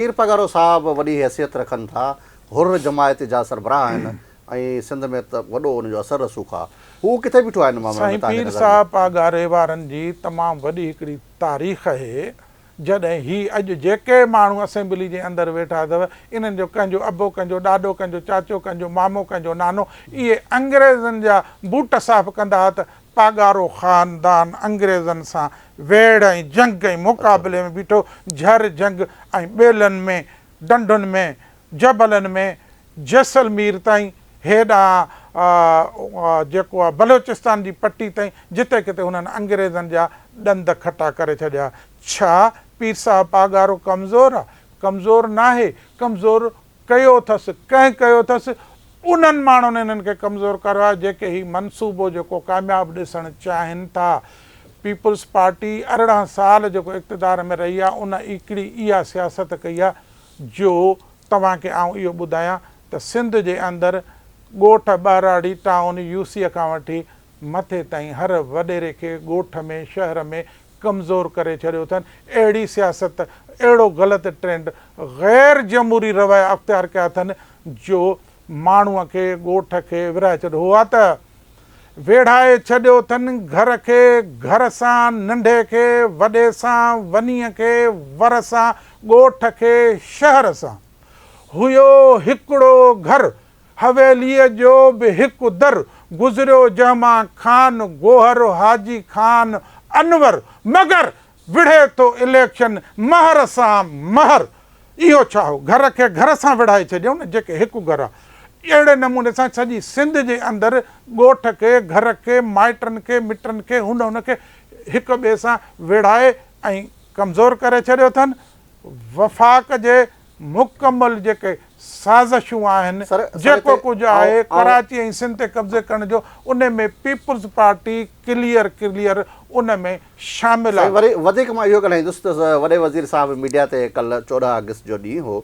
پير پاڳارو صاحب وڏي حيثيت رکن ٿا، حر جماعت جا سربراهه آهن ۽ سنڌ ۾ ته وڏو ان جو اثر رسوخ آ. هو ڪٿي بيٺو آهي ان معاملي ۾ سائين توهان جي پير نظر ۾؟ صاحب پاڳاري وارن جي تمام وڏي هڪڙي تاريخ اهي، جڏهن هي اڄ جيڪي ماڻهو اسيمبلي جي اندر ويٺا اٿو، انهن جو ڪنهن جو ابو، ڪنهن جو ڏاڏو، ڪنهن جو چاچو، ڪنهن جو مامو، ڪنهن جو نانو، اهي انگريزن جا بوٽ صاف ڪندا ها ته پاڳارو خاندان انگريزن سان ويڙهه ۽ جنگ ۽ مقابلي ۾ بيٺو، جهر جهنگ ۽ ٻيلن ۾، ڍنڍن ۾، جبلن ۾، جيسلمير تائين، هيڏانهن جيڪو آ بلوچستان جي پٽي تائين، جتي ڪٿي هنن انگريزن جا ڏند کٽا ڪري ڇڏيا. ڇا پير صاحب پاڳارو ڪمزور آ؟ ڪمزور ناهي، ڪمزور ڪيو اٿس، ڪنهن ڪيو اٿس؟ انهن ماڻهن انهن کي ڪمزور ڪريو آهي جيڪي هي منصوبو جيڪو ڪامياب ڏسڻ چاهين ٿا. پيپلز پارٽي 18 سال جيڪو اقتدار ۾ رهي آهي ان ايڪڙي اها سياست ڪئي آهي جو توهان کي آئون اهو ٻڌايان ته سنڌ جي اندر ڳوٺ ٻهراڙي ٽائون يو سي کان وٺي مٿي تائين هر وڏيري کي ڳوٺ ۾ شهر ۾ ڪمزور ڪري ڇڏيو اٿن، اهڙي سياست، اهڙو غلط ٽرينڊ، غير جمهوري رويا اختيار ڪيا اٿن جو ماڻهوء کي، ڳوٺ کي ورهائي ڇڏيو. هئا ته ويڙهائي ڇڏيو اٿن، گهر کي گهر سان، ننڍي کي وڏي سان، ونيء کي ور سان، ڳوٺ کي شهر سان. هيو هڪڙو گهر، حويليء جو به هڪ در گذريو جنهن مان خان گوهر حاجي خان انور مگر وڙهي ٿو اليڪشن مهر سان مهر اهو ڇا هو گهر کي گهر سان وڙهائي ڇڏيائون نه جيڪي هڪ گهر آ اهڙي نموني سان سڄي سنڌ جي اندر ڳوٺ کي گهر کي مائٽن کي مٽن کي هن هن کي هڪ ٻئي سان وڙهائي ۽ ڪمزور ڪري ڇڏيو اٿن وفاق جي مڪمل جيڪي سازشون آهن، سر سر جيڪو هتي ڪجهه آئون آهي آئون ڪراچي ۽ سنڌ تي قبضي ڪرڻ جو ان ۾ پيپلز پارٽي ڪليئر ڪليئر ان ۾ شامل سائين آهي. وري وڌيڪ مان اهو ڳالهائيندس ته وڏي وزير صاحب ميڊيا تي ڪلهه 14 آگسٽ جو ڏينهن هو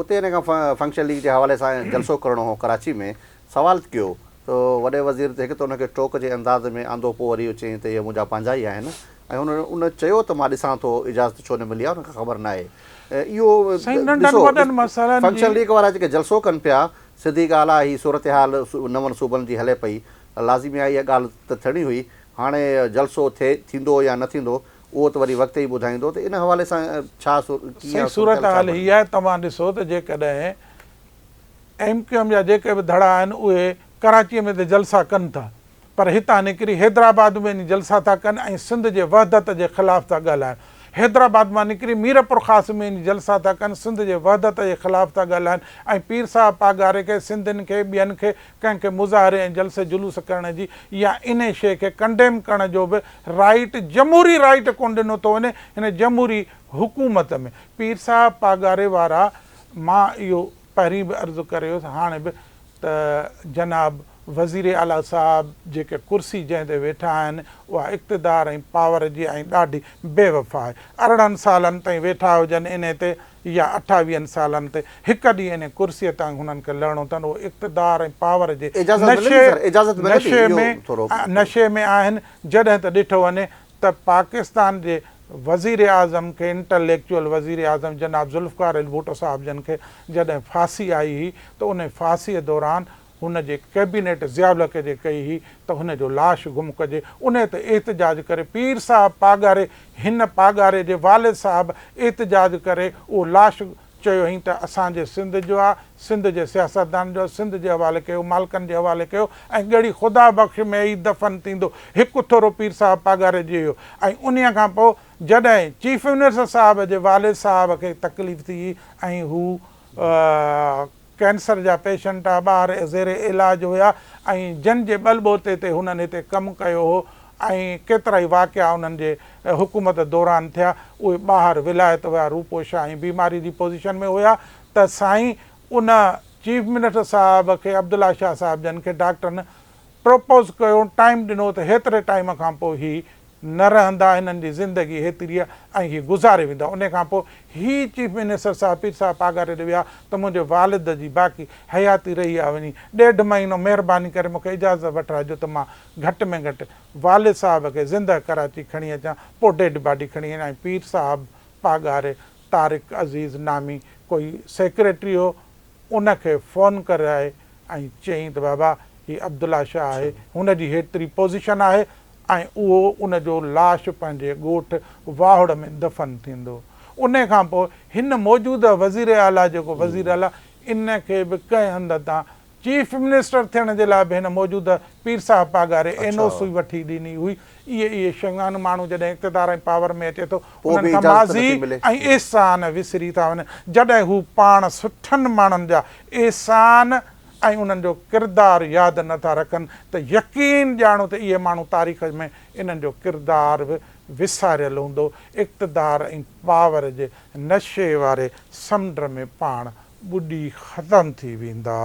اتي ان کان فنڪشن ليگ جي حوالي سان جلسو ڪرڻو هو ڪراچي ۾ سوال ڪيو ته وڏي وزير ته هڪ ته ان کي ٽوڪ جي انداز ۾ آندو پوء وري چيائين ته اهي منهنجا پنهنجا ئي آهن ۽ هن ان چيو ته مان ڏسان ٿو اجازت ڇو نه ملي آهي ان کي خبر ناهي اهو سائين ننڍن ڏسو وڏن مسئلن جي. فنڪشن ليگ وارا جيڪي جلسو ڪن پيا سڌي ڳالهه آهي هي صورتحال نون صوبن جي هلي پئي لازمي آهي اها ڳالهه ته ٿيڻي هئي هاڻي جلسو ٿئي ٿيندو يا نه ٿيندو اهو ته وري وقت ئي ٻڌائيندو ته ان حوالي سان ڇا سائين ڪيئن صورتحال ڇا صورتحال بڻجي. هي آهي توهان ڏسو ته جيڪڏهن ايم ڪيو ايم جا جيڪي به ڌڙا آهن اهي ڪراچي ۾ ته جلسا ڪن ٿا پر هتان نڪري حيدرآباد ۾ وڃي جلسا ٿا ڪن ۽ سنڌ جي وحدت جي خلاف ٿا ڳالهائن. حيدرآباد مان نڪري ميرپورخاص ۾ وڃي جلسا ٿا ڪن، سنڌ جي وحدت جي خلاف ٿا ڳالهائن ۽ پير صاحب پاڳاري کي، سنڌين کي، ٻين کي ڪنهن کي مظاهري ۽ جلسي جلوس ڪرڻ جي يا انهي شيء کي ڪنڊيم ڪرڻ جو به رائيٽ، جمهوري رائيٽ ڪونه ڏنو ٿو وڃي هن جمهوري حڪومت ۾. پير صاحب پاڳاري وارا مان اهو پهرين به عرض ڪري ويس هاڻي به ته جناب وزير اعليٰ صاحب جيڪي ڪرسي جنهن تي ويٺا آهن اها اقتدار ۽ پاور جي ۽ ڏاڍي بي وفا آهي. 18 سالن تائين ويٺا هجن انهي تي يا اٺاويهن سالن تي هڪ ڏينهن انهي ڪرسي تان هنن کي لهڻو اٿن اهو اقتدار ۽ پاور جي اجازت ملندي نشي سر اجازت ملندي نشي اهو ۾ ٿورو نشي ۾ آهن جڏهن ته ڏٺو وڃي ته پاڪستان جي وزيراعظم کي انٽليڪچوئل وزيراعظم جناب ذوالفقار علي ڀٽو صاحب جن کي جڏهن ڦاسي آئي هئي ته انهي ڦاسيء دوران هن جي ڪئبينيٽ ضياء الحق جي ڪئي هئي ته هن جو لاش گم ڪجي انهي تي احتجاج ڪري پير صاحب پاڳاري هن پاڳاري جي والد صاحب احتجاج ڪري اهو لاش چيو هئين ته اسان جي سنڌ جو آ، سنڌ جي سياستدانن جو آ، سنڌ جي حوالي ڪيو، مالڪن جي حوالي ڪيو ۽ ڳڙهي خدا بخش ۾ ئي دفن ٿيندو. هڪ ٿورو پير صاحب پاڳاري جي هيو ۽ انهيء کان پوء جڏهن چيف منسٽر صاحب جي والد صاحب کي تڪليف ٿي ۽ هو ڪينسر جا پيشنٽ ها، ٻاهر زير علاج هيا ۽ جن جي ٻل ٻوتي تي هنن هتي ڪم ڪيو هو ۽ ڪيترائي واقعا انهن جي حڪومت دوران ٿيا، اهي ٻاهر ولايت ويا، روپوشا ۽ بيماري جي پوزيشن ۾ هيا ته سائين ان چيف منسٽر صاحب کي عبدالله شاهه صاحب جن کي ڊاڪٽرن پروپوز ڪيو، ٽائيم ڏنو ته هيتري ٽائيم کان پوء هي نه رهندا، هنن جي زندگي هيتري آهي ۽ هي گذاري ويندا. انهي کان پوء هي چيف منسٽر صاحب پير صاحب پاڳاري ڏي ويا ته منهنجي والد جي باقي حياتي رهي آهي وڃي ڏيڍ مهينو مهرباني ڪري مون کي اجازت وٺرائجو ته مان گهٽ ۾ گهٽ والد صاحب کي زنده ڪراچي کڻي اچان پوء ڊيڊ باڊي کڻي وڃان ۽ پير صاحب پاڳاري طارق عزيز نامي ڪوئي سيڪريٽري هو ان کي فون ڪرائي ۽ چيائين ته بابا هي عبدالله شاهه آهي هن جي هيتري پوزيشن آهي ۽ اهو ان جو لاش پنهنجي ڳوٺ واهڙ ۾ دفن ٿيندو. انهي کان پوء هن موجوده وزير اعليٰ جيڪو وزير اعليٰ ان کي به ڪنهن هنڌ تان چيف منسٽر ٿيڻ جي لاء به هن موجوده پير صاحب پاڳاري اين او سي وٺي ڏني هئي. اهي اهي شيون آهن ماڻهو جڏهن اقتدار ۽ پاور ۾ اچي ٿو انهن کان ماضي ۽ احسان وسري ٿا وڃن. جڏهن هو پاڻ سٺن ماڻهن جا احسان ۽ انهن جو ڪردار ياد نه ٿا رکن ته يقين ڄاڻو ته اهي ماڻهو تاريخ ۾ انهن جو ڪردار به وساريل هوندو، اقتدار ۽ پاور جي نشي واري سمنڊ ۾ پاڻ ٻڏي ختم ٿي ويندا.